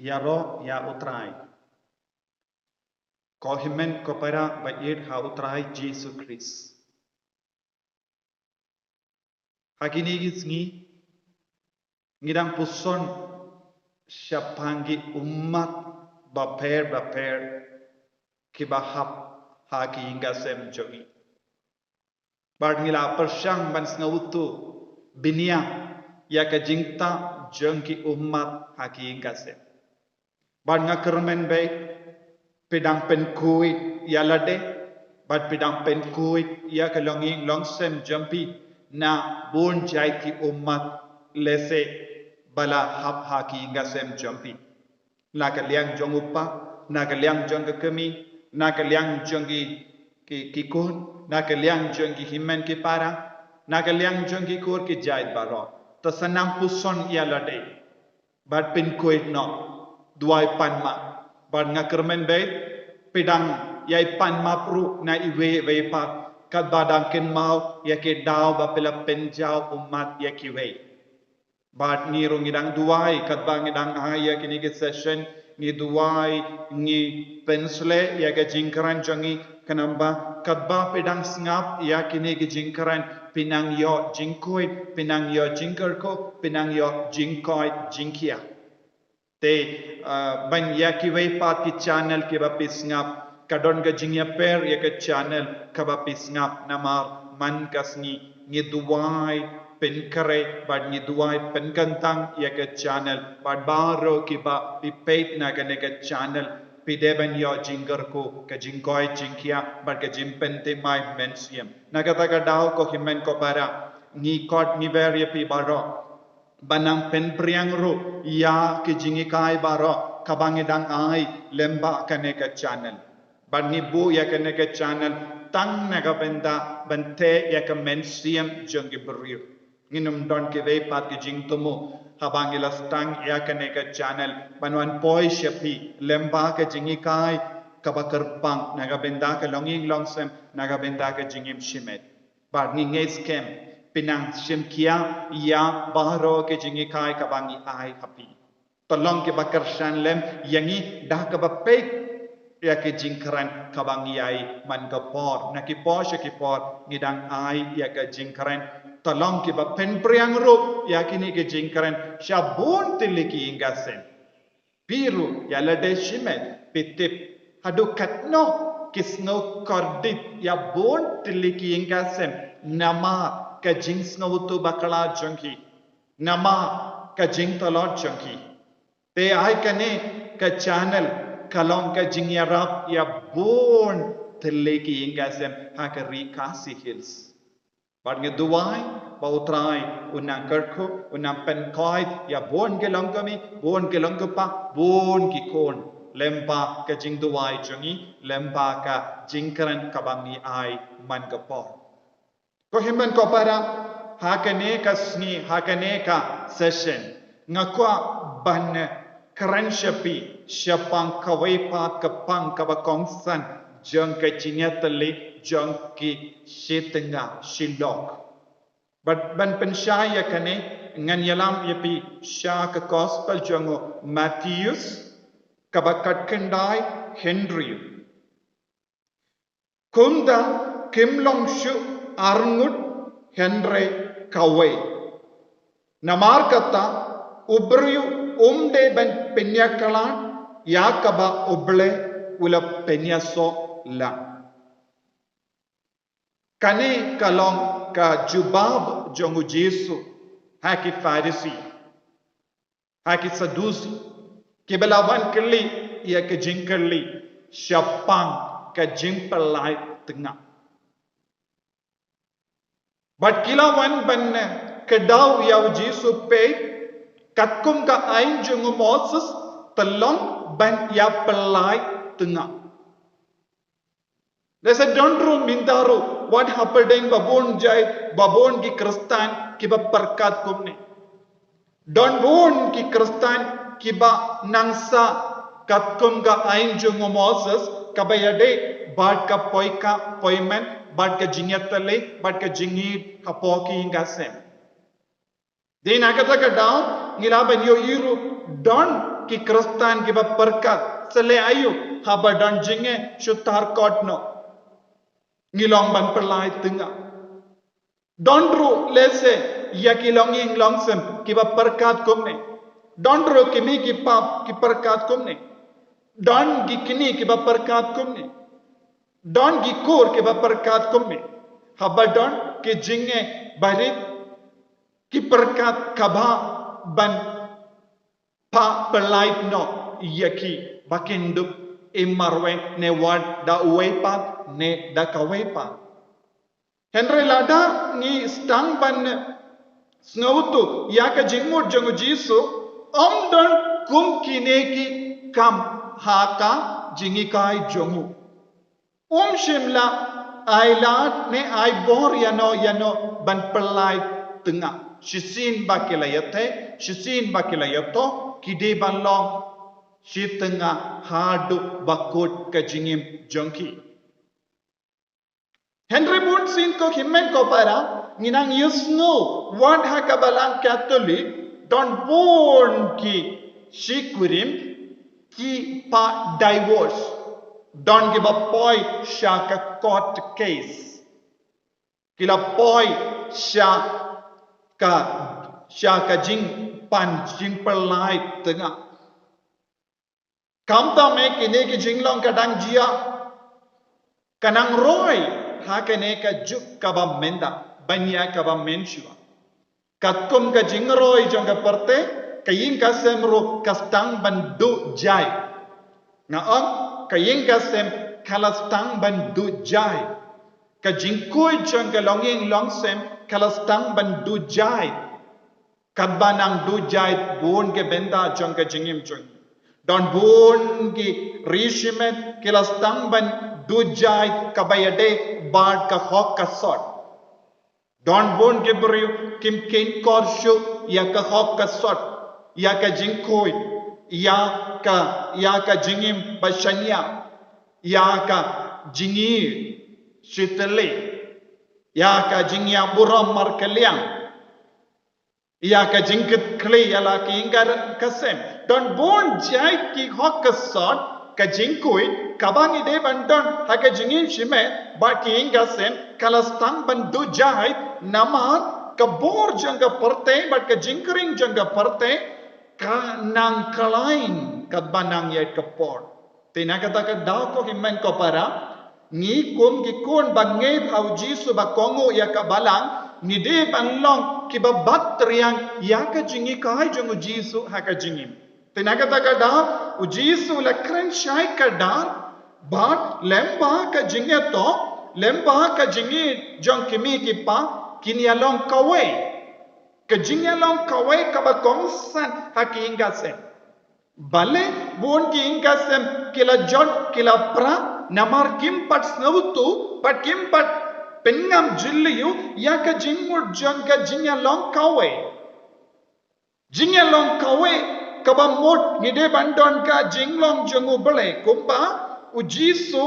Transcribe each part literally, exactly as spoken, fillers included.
Ïaroh ïa U Trai. Ko hynmen ko para ba ïeit ha U Trai Jisu Khrist. Ha kine ki sngi ngi dang puson shaphang ki ummat bapher bapher kiba hap ha ki ïing ki sem jong ngi. Bad ngi la pyrshang ban sngewthuh bniah ïa ka jingtah jong ki ummat ha ki ïing ki sem. Bad nga kyrmen bha, phi dang pynkhuid ïa lade, bad phi dang pynkhuid ïa ka longïing longsem jong phi na bun jait ki ummat lehse ba la hap ha ki ïing ki sem jong phi. Na ka liang jong u kpa, na ka liang jong ka kmie, na ka liang jong ki, ki, ki khun, na ka liang jong ki hynmen ki para, na ka liang jong ki kur ki jait baroh. To sa nang puson ïa lade. Bad pynkhuid noh, duwai pan map. Bad nga kyrmen bha, phi dang ïai pan map ruh na iwei iwei pat, katba dang kynmaw ïa ki daw ba phi la pynjaw ummat ïa kiwei. Bad ngi ruh ngi dang duwai, katba ngi dang ai ïa kine ki session, ngi duwai, ngi pynshlur ïa ka jingkren jong ngi, khnang ba katba phi dang sngap ïa kine ki jingkren, phi nang ïoh jingkhuid, phi nang ïoh jingkyrkhu, phi nang ïoh jingkoit jingkhiah. Te, ah, ban ïa kiwei pat ki channel kiba phi sngap, ka don ka jingïapher ïa ka channel kaba phi sngap, namar man ka sngi ngi duwai pynkhreh bad ngi duwai pynkyntang ïa ka channel, bad baroh kiba phi peit na kane ka channel, phi dei ban ïoh jingkyrkhu, ka jingkoit jingkhiah bad ka jingpynthymmai mynsiem. Na kata ka daw ko hynmen ko para, ngi khot ngi wer ïa phi baroh ban nang pynphriang ruh ïa ki jinghikai baroh kaba ngi dang ai lyngba kane ka channel. Bad ngi buh ïa kane ka channel tang na ka bynta ban theh ïa ka mynsiem jong ki briew. Ngin ym don kiwei pat ki jingthmu haba ngi la sdang ïa kane ka channel ban wan poi sha phi lyngba ka jinghikai kaba kyrpang na ka bynta ka longïing longsem, na ka bynta ka jingim shimet. Bad ngi ngeit skhem phi nang shim khia ïa baroh ki jinghikai kaba ngi ai ha phi. To long kiba kyrshan lem ïa ngi da kaba peit ïa ki jingkren kaba ngi ai man ka por. Na ki por sha ki por ngi dang ai ïa ka jingkren. To long kiba pynphriang ruh ïa kine ki jingkren sha bun tylli ki ïing ki sem. Phi ruh ïa lade shimet phi tip haduh katno ki sngewkordit ïa bun tylli ki ïing ki sem namar ka jingsngewthuh bakla jong ki, namar ka jingtlot jong ki. Te ai kane ka channel ka long ka jingïarap ïa bun tylli ki ïing ki sem ha ka ri Khasi Hills. Bad ngi duwai ba U Trai un nang kyrkhu, un nang pynkoit ïa bun ki longkmie, bun ki longkpa, bun ki khun lyngba ka jingduwai jong ngi, lyngba ka jingkren kaba ngi ai man ka por. Ko hynmen ko para, ha kane ka sngi, ha kane ka session, nga kwah ban kren sha phi shaphang kawei pat ka pang kaba kongsan jong ka jingïatylli jong ki shi tnga shi lok. Bad ban pynshai ïa kane, ngan ïalam ïa phi sha ka gospel jong u Mathaios, kaba khatkhyndai hynriew. Kumta kim long shuh arngut hynrei kawei. Namar kata u briew um dei ban pynïakhlad ïa kaba U Blei u la pynïasoh lang. Kane ka long ka jubab jong u Jisu ha ki Pharisi, ha ki Sadusi, kiba la wan kylli ïa ka jingkylli shaphang ka jingpyllait tnga. Bad ki la wan ban kdew ïa u Jisu, peit, katkum ka aiñ jong u Moses te long ban ïa pyllait tnga. Lehse don ruh mynta ruh wat hapdeng ba bun jait, ba bun ki Khristan kiba pyrkhat kumne. Don bun ki Khristan kiba nang sah katkum ka aiñ jong u Moses, kaba ïadei bad ka poi kha poi men, bad ka jingïatylli, bad ka jingïeid hapoh ki ïing ki sem. Dei na kata ka daw ngi lah ban ïohi ruh don ki Khristan kiba pyrkhat, sa leh aïu haba don jingeh shu tar kot noh? Ngi long ban pynlait tynga. Don ruh lehse ïa ki longïing longsem kiba pyrkhat kumne. Don ruh ki mei ki pa ki pyrkhat kumne. Don ki kmie kiba pyrkhat kumne. Don ki kur kiba pyrkhat kumne. Haba don ki jingeh barit, ki pyrkhat kaba ban pynlait noh ïa ki ba kin dup im marwei, ne wat da uwei pat ne da kawei pat. Hynrei lada ngi sdang ban sngewthuh ïa ka jingmut jong u Jisu, ym don kum kine ki kam ha ka jinghikai jong u. Um shym la ai lad ne ai bor ïano ïano ban pynlait tynga. Shisien ba ki la ïateh, shisien ba ki la ïatoh, ki dei ban long shi tynga haduh ba kut ka jingim jong ki. Hynrei bun sien ko hynmen ko para, ngi nang ïohsngew wat ha ka Balang Katholik, don bun ki shi kurim ki pah divorce. Don kiba poi sha ka court case. Ki la poi sha ka, sha ka jingpan jingpynlait tynga. Khamtam eh kine ki jinglong ka dang jia, ka nang roi ha kane ka juk kaba mynta, ban ïa kaba mynshuwa. Katkum ka jingroi jong ka pyrthei, ka ïing ka sem ruh ka sdang ban duh jait. Nga ong, ka ïing ka sem ka la sdang ban duh jait. Ka jingkhuid jong ka longïing longsem ka la sdang ban duh jait. Katba nang duh jait bun ki bynta jong ka jingim jong ngi. Don bun ki ri shimet ki la sdang ban duh jait kaba ïadei bad ka hok ka sot. Don bun ki briew kim khein kor shuh ïa ka hok ka sot, ïa ka jingkhuid, ïa ka, ïa ka jingim ba shaniah, ïa ka jingïeit shi tylli, ïa ka jingïaburom markylliang, ïa ka jingkitkhlieh ïa la ki ïing ka sem. Don bun jait ki hok ka sot, ka jingkhuid kaba ngi dei ban don ha ka jingim shimet bad ki ïing ka sem ka la sdang ban duh jait, namar ka bor jong ka pyrthei bad ka jingkhring jong ka pyrthei ka nang khlaiñ katba nang ïaid ka por. Te na kata ka daw ko hynmen ko para, ngi kum ki khun ba ngeit ha u Jisu ba kohnguh ïa ka Balang, ngi dei ban long kiba bat triang ïa ka jinghikai jong u Jisu ha ka jingim. Te na kata ka daw u Jisu u la kren shai kdar, bad lyngba ka jingïatoh, lyngba ka jingïeit jong ki mei ki pa, kin ïalong kawei. Ka jingïalong kawei kaba kongsan ha ki ïing ka sem. Balei bun ki ïing ka sem ki la jot, ki la pra, namar kim pat sngewthuh bad kim pat pynngam jylliew ïa ka jingmut jong ka jingïalong kawei. Jingïalong kawei kaba mut ngi dei ban don ka jinglong jong U Blei, kumba U Jisu,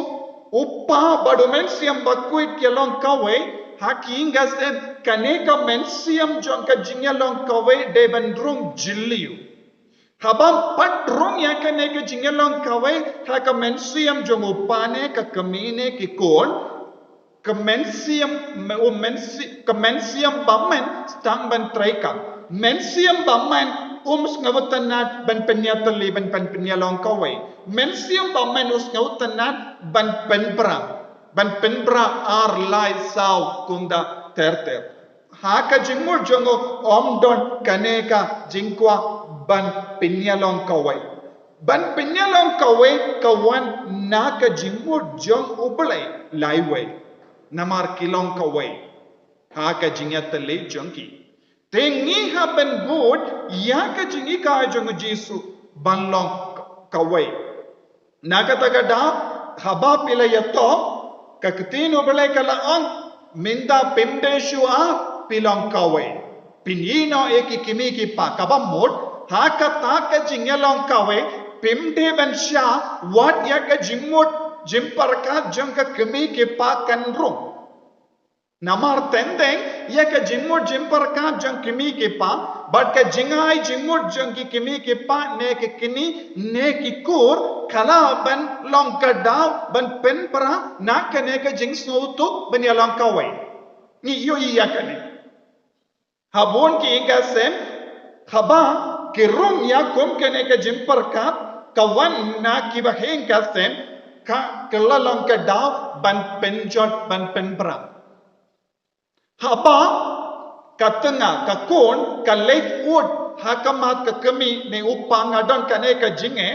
U Pa bad U Mynsiem Bakhuid ki long kawei ha ki ïing ka sem. Kane ka mynsiem jong ka jingïalong kawei dei ban rung jylliew. Haba ym pat rung ïa kane ka jingïalong kawei ha ka mynsiem jong u pa ne ka kmie ne ki khun, ka mynsiem, u mynsiem, ka mynsiem bymman sdang ban treikam. Mynsiem bymman um sngewtynnad ban pynïatylli, ban, ban pynïalong kawei. Mynsiem bymman u sngewtynnad ban pynbra, ban pynbra ar lai saw kumta ter ter. Ha ka jingmut jong u ym don kane ka jingkwah ban pynïalong kawei. Ban pynïalong kawei ka wan na ka jingmut jong U Blei laiwei. Namar ki long kawei ha ka jingïatylli jong ki. Te ngi hap ban bud ïa ka jinghikai jong U Jisu ban long kawei. Na kata ka daw, haba phi la ïathoh, ka ktien U Blei ka la ong, mynta phim dei shuh ar, phi long kawei. Phin ïehnoh ïa ki kmie ki kpa, kaba mut, ha kata ka jingïalong kawei, phim dei ban shah wad ïa ka jingmut jingpyrkhat jong ka kmie ki kpa kan rung. Namar teng teng ïa ka jingmut jingpyrkhat jong ki kmie ki kpa bad ka jingai jingmut jong ki kmie ki kpa ne ki kñi ne ki kur ka lah ban long ka daw ban pynpra na kane ka jingsngewthuh ban ïa long kawei. Ngi ïohi ïa kane ha bun ki ïing ki sem, haba ki rung ïa kum kane ka jingpyrkhat ka wan na kiba ha ïing ki sem, ka ka la long ka daw ban pynjot ban pynpra. Haba ka tnga ka khun ka leit ud ha khmat ka kmie ne u kpa, nga don kane ka jingeh,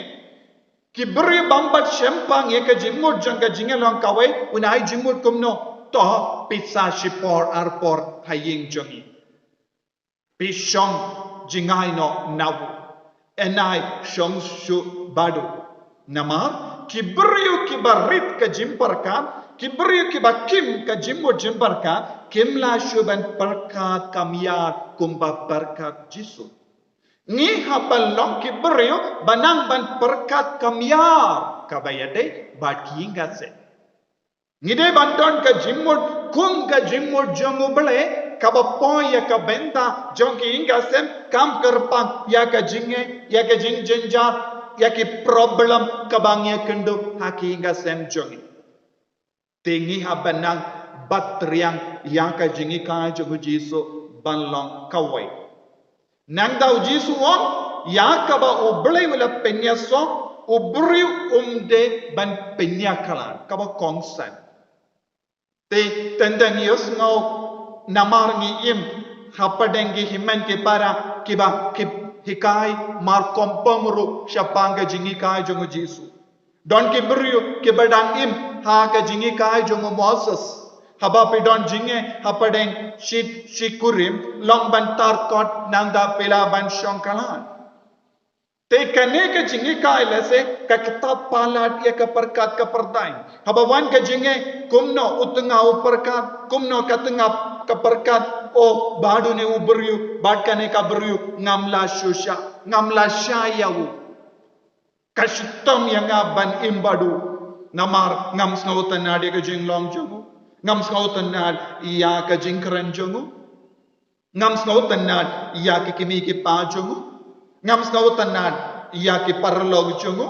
ki briew bym pat shemphang ïa ka jingmut jong ka jingïalong kawei. Un ai jingmut kumno? To, phi sa shipor arpor ha ïing jong ngi, phi shong jngai noh na u, yn ai shong shuh bad u. Namar ki briew kiba rit ka jingpyrkhat, ki briew kiba kim ka jingmut jingpyrkhat kim lah shuh ban pyrkhat kam ïar kumba pyrkhat Jisu. Ngi hap ban long ki briew ba nang ban pyrkhat kam ïar, kaba ïadei bad ki ïing ki sem. Ngi dei ban don ka jingmut kum ka jingmut jong U Blei, kaba poi ïa ka bynta jong ki ïing ki sem, kam kyrpang ïa ka jingeh, ïa ka jingjynjar, ïa ki problem kaba ngi ïakynduh ha ki ïing ki sem jong ngi. Te ngi hap ban nang bat triang ïa ka jinghikai jong U Jisu ban long kawei. Nangta U Jisu u ong, ïa kaba U Blei u la pynïasoh, u briew um dei ban pynïakhlad, kaba kongsan. Te teng teng ïohsngew namar ngi im hapdeng ki hynmen ki para kiba ki hikai mar kompong ruh shaphang ka jinghikai jong U Jisu. Don ki briew kiba dang im ha ka jinghikai jong u Moses. Haba phi don jingeh hapdeng shi, shi kurim, long ban tar kot, nangta phi lah ban shong khlad. Te kane ka jinghikai lehse ka ktah palat ïa ka pyrkhat ka pyrthei. Haba wan ka jingeh, kumno u tnga u pyrkhat, kumno ka tnga ka pyrkhat, oh, bad une u briew bad kane ka briew ngam lah shu shah, ngam lah shah ïa u. Ka shitom ïa nga ban im bad u, namar ngam sngewtynnad ïa ka jinglong jong u, ngam sngewtynnad ïa ka jingkren jong u, ngam sngewtynnad ïa ki kmie ki kpa jong u, ngam sngewtynnad ïa ki paralok jong u,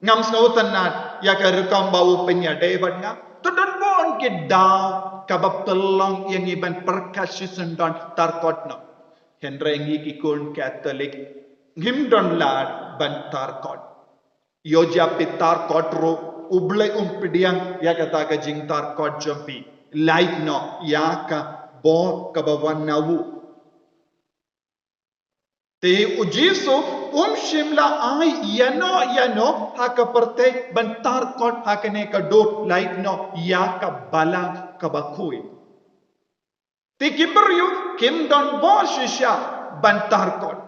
ngam sngewtynnad ïa ka rukom ba u pynïadei bad nga. Te don bun ki daw kaba pynlong ïa ngi ban pyrkhat shisyndon tar kot noh. Hynrei ngi ki khun Katholik ngim don lad ban tar kot. Ïoh jia phi tar kot ruh, U Blei um pdiang ïa kata ka jingtar kot jong phi. Lait noh ïa ka bor kaba wan na u. Te U Jisu um shym la ai ïano ïano ha ka pyrthei ban tar kot ha kane ka dur, lait noh ïa ka balang kaba khuid. Te ki briew kim don bor shisha ban tar kot.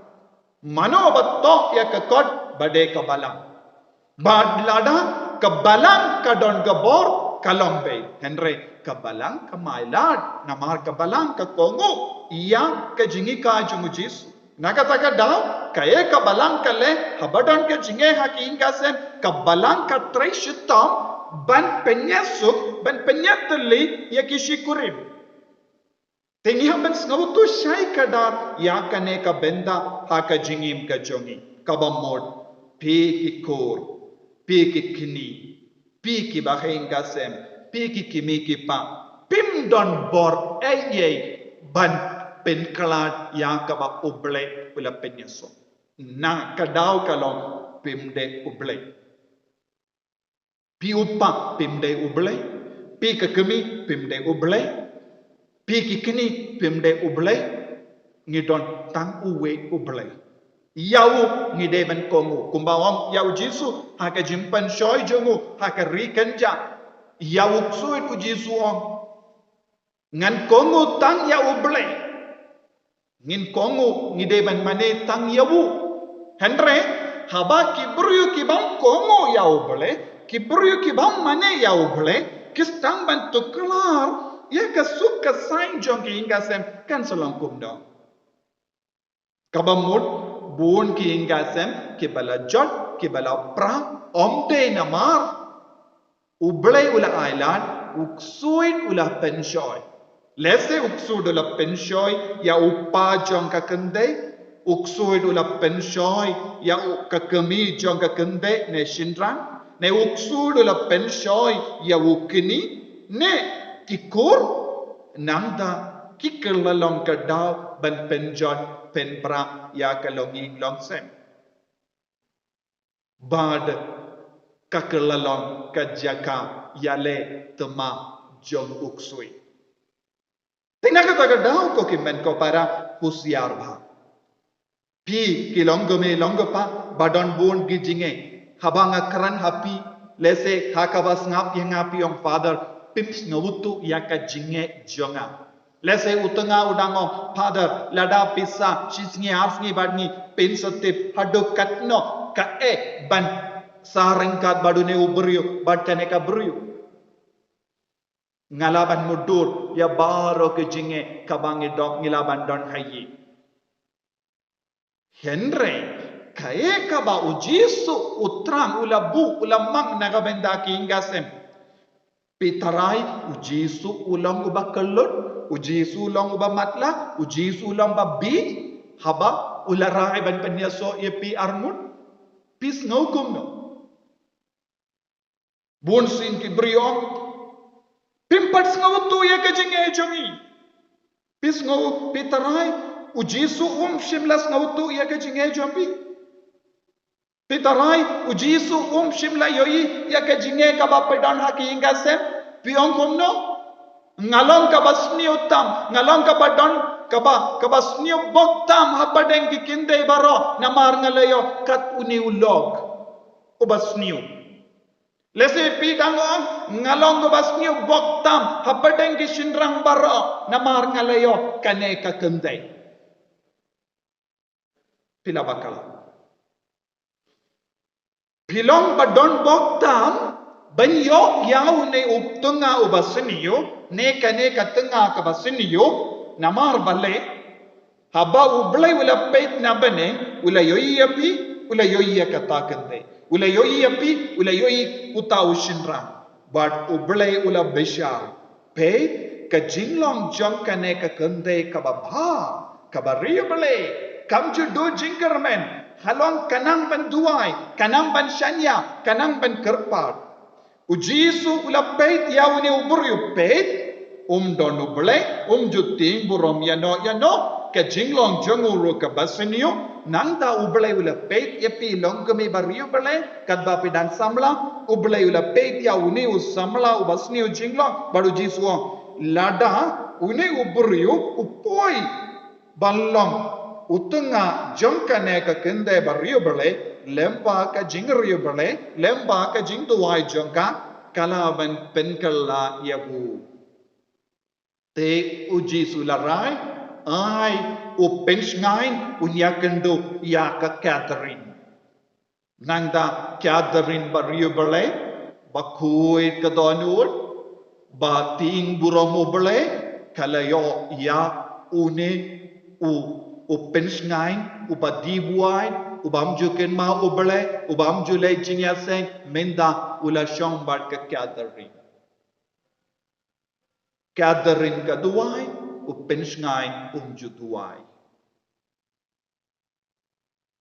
Mano ba toh ïa ka kot? Ba dei ka balang. Bad lada ka balang ka don ka bor, ka long beit. Hynrei ka balang kam ai lad, namar ka balang ka kohnguh ïa ka jinghikai jong U Jisu. Na kata ka daw, kaei ka balang ka leh? Haba don ka jingeh ha ki ïing ki sem, ka balang ka trei shitom ban pynïasuk, ban pynïatylli ïa ki shikurim. Te ngi hap ban sngewthuh shai kdar ïa kane ka bynta ha ka jingim ka jong ngi. Kaba mut, phi ki kur, phi ki kñi, phi kiba ha ïing ki sem, phi ki kmie ki kpa, phim don bor ei ei ban pynkhlad ïa kaba U Blei u la pynïasoh. Na ka daw ka long, phim dei U Blei. Phi u kpa, phim dei U Blei. Phi ka kmie, phim dei U Blei. Phi ki kñi, phim dei U Blei. Ngi don tang uwei U Blei. Ïa u ngi dei ban kohnguh. Kumba ong ïa U Jisu ha ka jingpynshoi jong u ha ka ri kynja. Ïa u ksuid U Jisu u ong, ngan kohnguh tang ïa U Blei. Ngin kohnguh, ngi dei ban mane tang ïa u. Hynrei haba ki briew ki bym kohnguh ïa U Blei, ki briew ki bym mane ïa U Blei, ki sdang ban tuklar ïa ka suk ka saiñ jong ki ïing ki sem, kan sa long kumno? Kaba mut, bun ki ïing ki sem kiba la jot, kiba la pra, ym dei namar U Blei u la ailad, u ksuid u la pynshoi. Lehse u ksuid u la pynshoi ïa u kpa jong ka kynthei, u ksuid u la pynshoi ïa u ka kmie jong ka kynthei ne shynrang, ne u ksuid u la pynshoi ïa u kñi, ne ki kur, nangta ki kylla long ka daw ban pynjot pynpra ïa ka longïing longsem. Bad ka kylla long ka jaka ïaleh thma jong u ksuid. Te na kata ka daw ko ki hynmen ko para, husiar bha. Phi ki long kmie long kpa ba don bun ki jingeh, haba nga kren ha phi, lehse ha kaba sngap ïa nga phi ong, Father, phim sngewthuh ïa ka jingeh jong nga. Lehse u tnga u dang ong, Father, lada pisa shi sngi ar sngi bad ngi, phin sa tip haduh katno kaei ban sa ryngkat bad une u briew bad kane ka briew. Nga lah ban mutdur ïa baroh ki jingeh kaba ngi don, ngi lah ban don ha ïing. Hynrei kaei kaba u Jisu u Trai u la buh, u la mang na ka bynta ki ïing ki sem. Phi tharai u Jisu u long uba kyllut, u Jisu u long uba matlah, u Jisu u long uba bieit, haba u la rai ban pynïasoh ïa phi arngut? Phi sngew kumno? Bun sien ki briew ong, phim pat sngewthuh ïa ka jingeh jong ngi. Phi sngew, phi tharai u Jisu um shym la sngewthuh ïa ka jingeh jong phi? Phi tharai u Jisu um shym la ïohi ïa ka jingeh kaba phi don ha ki ïing ki sem? Phi ong kumno? Nga long kaba sniew tam, nga long kaba don, kaba, kaba sniew bok tam hapdeng ki kynthei baroh, namar nga la ïoh kat une u lok uba sniew. Lehse phi dang ong, nga long kaba sniew bok tam hapdeng ki shynrang baroh, namar nga la ïoh kane ka kynthei. Phi lah bakla. Phi long ba don bok tam ban ïoh ïa une u tnga uba sniew, ne kane ka tnga kaba sniew, namar balei? Haba U Blei u la peit na bneng, u la ïohi ïa phi, u la ïohi ïa kata ka kynthei, u la ïohi ïa phi, u la ïohi uta u shynrang. Bad U Blei u la bishar. Peit, ka jinglong jong kane ka kynthei kaba bha, kaba riewblei, kam ju duh jingkyrmen, ka long ka nang ban duwai, ka nang ban shaniah, ka nang ban kyrpad. U Jisu u la peit ïa une u briew, peit, um don U Blei, um ju tieng burom ïano ïano, ka jinglong jong u ruh kaba sniew, nangta U Blei u la peit ïa phi longkmie ba riewblei, katba phi dang samla, U Blei u la peit ïa une u samla uba sniew jinglong, bad U Jisu u ong, lada une u briew u poi ban long u tnga jong kane ka kynthei ba riewblei, lyngba ka jingriewblei, lyngba ka jingduwai jong ka, ka lah ban pynkylla ïa u. Te U Jisu u la rai, ai u pynshngaiñ un ïakynduh ïa ka Catherine. Nangta Catherine ba riewblei, ba khuid ka dohnud, ba tieng burom U Blei, ka la ïoh ïa une u, u pynshngaiñ, uba die buaid, uba ym ju kynmaw U Blei, uba ym ju leit jingïaseng, mynta u la shong bad ka Catherine. Catherine ka duwai, u pynshngaiñ um ju duwai.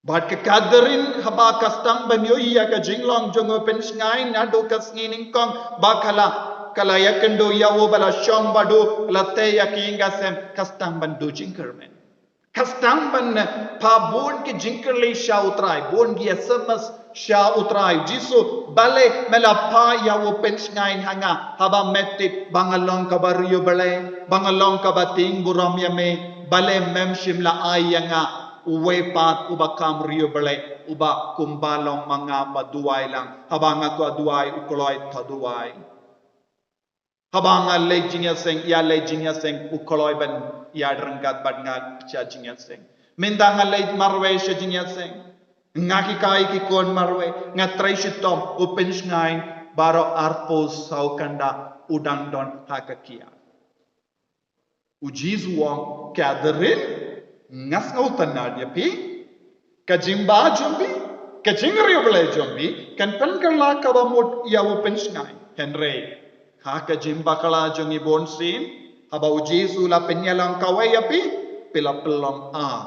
Bad ka Catherine haba ka sdang ban ïohi ïa ka jinglong jong u pynshngaiñ naduh ka sngi nyngkong ba ka la, ka la ïakynduh ïa u, ba la shong bad u, la tei ïa ka ïing ka sem, ka sdang ban duh jingkyrmen. Ka sdang ban phah bun ki jingkylli sha U Trai, bun ki S M S sha U Trai. Jisu, balei me la phah ïa u pynshngaiñ ha nga, haba me tip ba nga long kaba riewblei, ba nga long kaba tieng burom ïa me, balei mem shym la ai ïa nga uwei pat uba kham riewblei, uba kumba long ma nga ba duwai lang, haba nga kwah duwai u kloi thaw duwai. Haba nga leit jingïaseng, ïa leit jingïaseng, u kloi ban ïa ryngkat bad nga sha jingïaseng. Mynta nga leit marwei sha jingïaseng, nga hikai ki khun marwei, nga trei shitom, u pynshngaiñ baroh arphew saw kynda u dang don ha ka kiad. U Jisu u ong, Catherine, nga sngewtynnad ïa phi. Ka jingbakla jong phi, ka jingriewblei jong phi, kan pynkylla kaba mut ïa u pynshngaiñ. Hynrei ha ka jingbakla jong ngi bun sien, Haba u Jisu la pynïalang kawei ïa phi, phi la pynlong ar.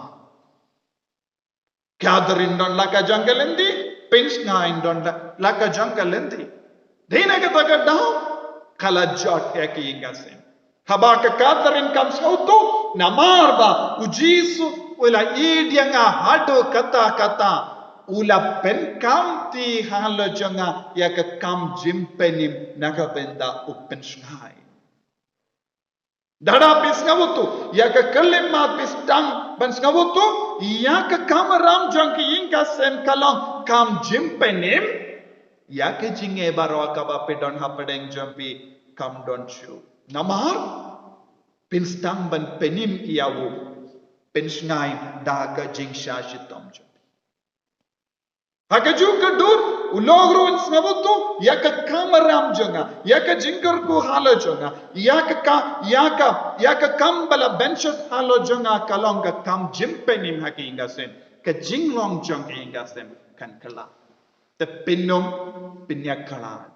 Katharine don la ka jong ka lynti, Pynshngaiñ don la, la ka jong ka lynti. Dei na kata ka daw, ka la jot ïa ki ïing ka sem. Haba ka Katharine kam sngewthuh, namar ba u Jisu u la ïeit ïa nga haduh katta katta, u la pynkamti halor jong nga ïa ka kam jingpynim na ka bynta u Pynshngaiñ. Lada phi sngewthuh ïa ka khyllipmat, phi sdang ban sngewthuh ïa ka kamram jong ki ïing ka sem ka long kam jingpynim, ïa ka jingeh baroh kaba phi don hapdeng jong phi kam don shuh. Namar phin sdang ban pynim ïa u Pynshngaiñ da ka jingshah shitom jong phi. Ha kajuh ka dur, u lok ruh un sngewthuh ïa ka kamram jong nga, ïa ka jingkyrkhu halor jong nga, ïa ka ka, ïa ka, ïa ka kam ba la bynshit halor jong nga ka long ka kam jingpynim ha ki ïing ka sem. Ka jinglong jong ki ïing ka sem kan kylla. Te phin ym, phin ïa kylla.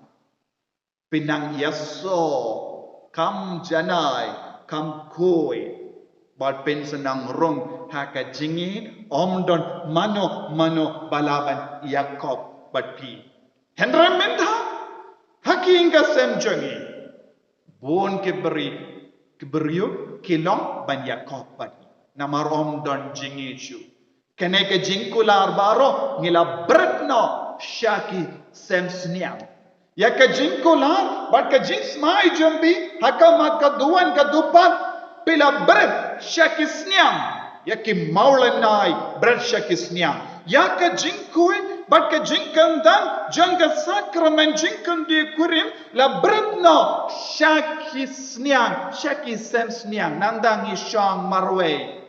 Phin nang ïasoh, kam janai, kam khuid. Bad phin sa nang rung ha ka jingïeit, ym don mano mano ba lah ban ïakop bad phi. Hynrei mynta, ha ki ïing ka sem jong ngi, bun ki bri, ki briew ki long ban ïakop bad ngi. Namar ym don jingïeit shuh. Kane ka jingkular baroh ngi la bret noh sha ki sem sniang. Ïa ka jingkular bad ka jingsmai jong phi ha ka mat ka duwan ka dupat, phi la bret sha ki sniang. Ïa ki mawlynnai bret sha ki sniang. Ïa ka jingkhuid bad ka jingkyndang jong ka sakramen jingkyntiew kurim la bret noh sha ki sniang, sha ki sem sniang. Nangta ngi shong marwei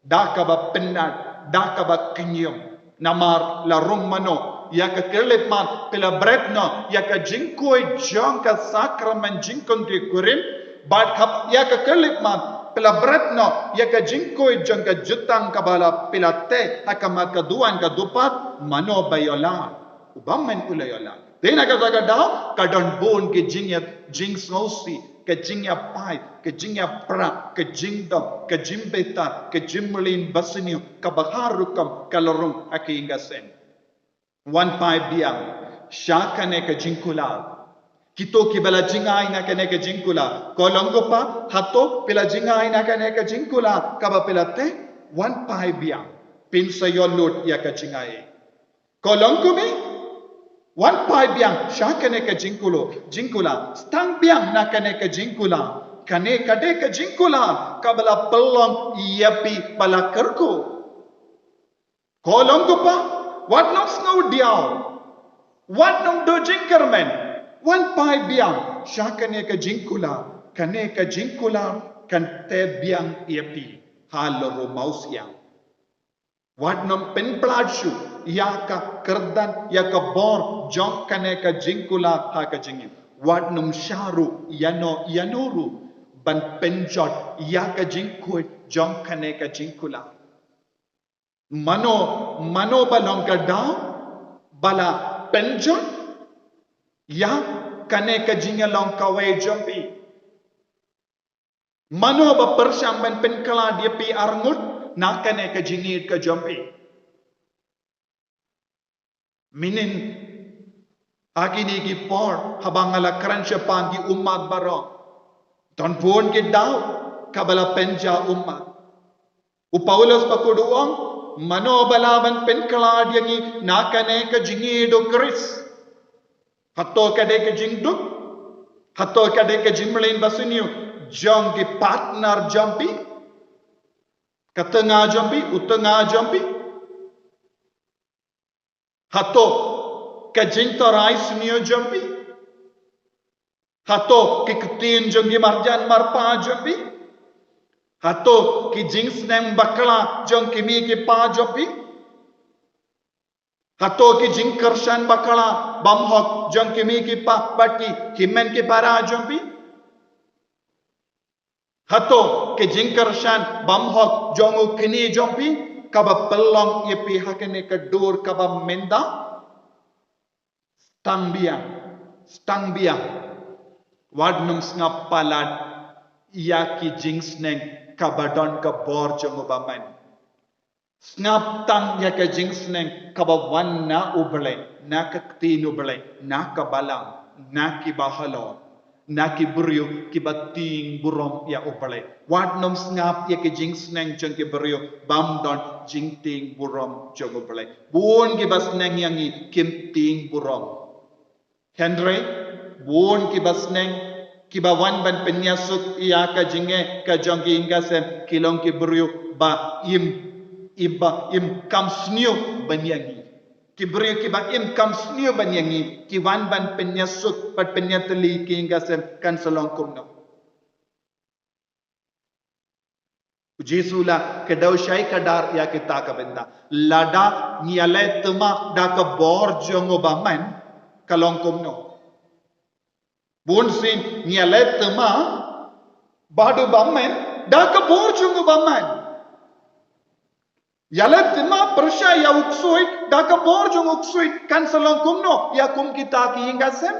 da kaba pyndap, da kaba kynjum. Namar la rung mano, ïa ka khyllipmat phi la bret noh ïa ka jingkhuid jong ka sakramen jingkyntiew kurim, bad ka, ïa ka khyllipmat phi la bret noh ïa ka jingkhuid jong ka jutang kaba la phi la teh ha ka mat ka duwan ka dupat, mano ba ïoh lad? Uba men u la ïoh lad. Te na kata ka daw, ka don bun ki jingïa, jingsngewsih, ka jingïapait, ka jingïapra, ka jingdom, ka jingbitar, ka jingmlien basniew, kaba har rukom ka la rung ha ki ïing ka sem. Wan phai biang sha kane ka jingkular. Kito kiba la jingai na kane ka jingkular, ko long ko pa, hato phi la jingai na kane ka jingkular kaba phi la teh? Wan phai biang, phin sa ïoh lut ïa ka jingai. Ko long ko mih, wan phai biang sha kane ka jingkulo, jingkular, sdang biang na kane ka jingkular. Kane ka dei ka jingkular kaba la pynlong ïa phi ba la kyrkhu. Ko long ko pa, wat nang sngew diaw, wat nang duh jingkyrmen, wan phai biang sha kane ka jingkular. Kane ka jingkular kan teh biang ïa phi halor u mawsiang. Wat nym pynplat shuh ïa ka kyrdan, ïa ka bor jong kane ka jingkular ha ka jingim. Wat nym shah ruh ïano ïano ruh ban pynjot ïa ka jingkhuid jong kane ka jingkular. Mano mano ba long ka daw ba la pynjot ïa kane ka jingïalong kawei jong phi? Mano ba pyrshang ban pynkhlad ïa phi arngut na kane ka jingïeit ka jong phi? Mynhynnin ha kine ki por haba nga la kren shaphang ki ummat baroh, don bun ki daw kaba la pynjah ummat. U Paulus bakhuid u ong, mano ba lah ban pynkhlad ïa ngi na kane ka jingïeit u Khrist? Hato ka dei ka jingduk? Hato ka dei ka jingmlien basniew jong ki partner jong phi? Ka tnga jong phi, u tnga jong phi? Hato ka jingtharai sniew jong phi? Hato ki ktien jong ki marjan marpa jong phi? Hato ki jingsneng bakla jong ki mei ki pa jong phi? Hato ki jingkyrshan bakla bym hok jong ki mei ki pa bad ki hynmen ki para jong phi? Hato ki jingkyrshan bym hok jong u kñi jong phi, kaba pynlong ïa phi ha kane ka dur kaba mynta? Sdang biang, sdang biang. Wat nym sngap palat ïa ki jingsneng kaba don ka bor jong u bymman. Sngap tang ïa ka jingsneng kaba wan na U Blei, na ka ktien U Blei, na ka balang, na ki bahalor, na ki briew kiba tieng burom ïa U Blei. Wat nym sngap ïa ki jingsneng jong ki briew bym don jingtieng burom jong U Blei. Bun kiba sneng ïa ngi kim tieng burom. Hynrei bun kiba sneng, kiba wan ban pynïasuk ïa ka jingeh ka jong ki ïing ka sem, ki long ki briew ba im, im ba im kam sniew ban ïa ngi. Ki briew kiba im kam sniew ban ïa ngi, ki wan ban pynïasuk, ban pynïatylli ki ïing ka sem, kan sa long kumno. U Jisu la kdew shai kdar ïa kita ka bynta. Lada ngi ïaleh thma da ka bor jong u bymman, ka long kumno? Bun sien ngi ïaleh thma bad u bymman da ka bor jong u bymman. Ïaleh thma pyrshah ïa u ksuid da ka bor jong u ksuid, kan sa long kumno ïa kum kita ki ïing ka sem?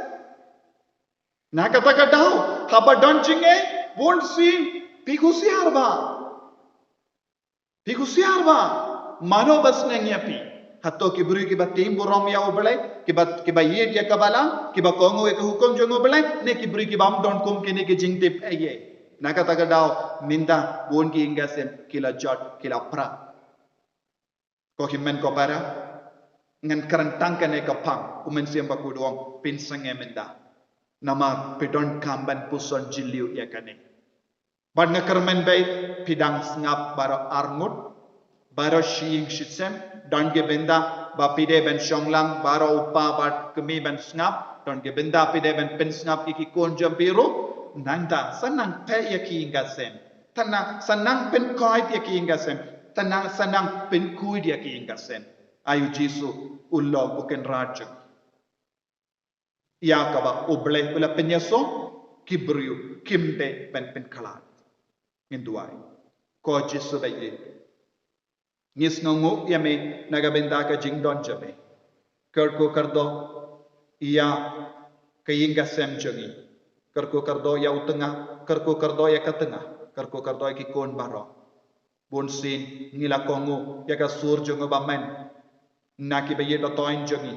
Na kata ka daw, haba don jingeh, bun sien, phi husiar bha. Phi husiar bha. Mano ba sneng ïa phi? Hato ki briew kiba tieng burom ïa U Blei, kiba, kiba ïeit ïa ka balang, kiba kohnguh ïa ka hukum jong U Blei, ne ki briew kibym don kum kine ki jingtip ei ei? Na kata ka daw, mynta bun ki ïing ka sem ki la jot, ki la pra. Ko hynmen ko para, ngan kren tang kane ka phang, U Mynsiem Bakhuid u ong, pynsangeh mynta. Namar phi donkam ban puson jylliew ïa kane. Bad nga kyrmen beit, phi dang sngap baroh arngut, baroh shi ïing shi sem, don ki bynta ba phi dei ban shong lang baroh u pa bad kmie ban sngap, don ki bynta phi dei ban pynsngap ïa ki khun jong phi ruh. Nangta sa nang pheh ïa ki ïing ka sem. Sa nang, sa nang pynkhuid ïa ki ïing ka sem. Sa nang, sa nang pynkhuid ïa ki ïing ka sem. Ai U Jisu u long u Kynrad jong ngi. Ïa kaba U Blei u la pynïasoh, ki briew kim dei ban pynkhlad. Ngin duwai. Ko Jisu ba ïeit, ngi sngewnguh ïa me na ka bynta ka jingdon jong me. Kyrkhu kyrdoh ïa ka ïing ka sem jong ngi. Kyrkhu kyrdoh ïa u tnga, kyrkhu kyrdoh ïa ka tnga, kyrkhu kyrdoh ïa ki khun baroh. Bun sien ngi la kohnguh ïa ka sur jong u bymman na kiba ïeit ba thoiñ jong ngi,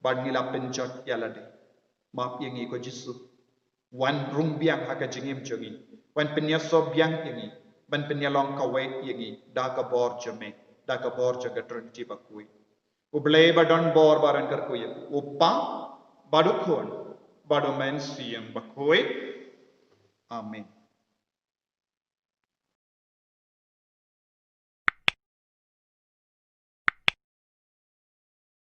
bad ngi la pynjot ïa lade. Map ïa ngi ko Jisu. Wan rung biang ha ka jingim jong ngi. Wan pynïasoh biang ïa ngi. Ban pynïalong kawei ïa ngi da ka bor jong me, da ka bor jong ka Trinity bakhuid. U Blei ba don bor ba don kyrkhu ïa u, u Pa, bad u Khun, bad u Mynsiem Bakhuid. Amen.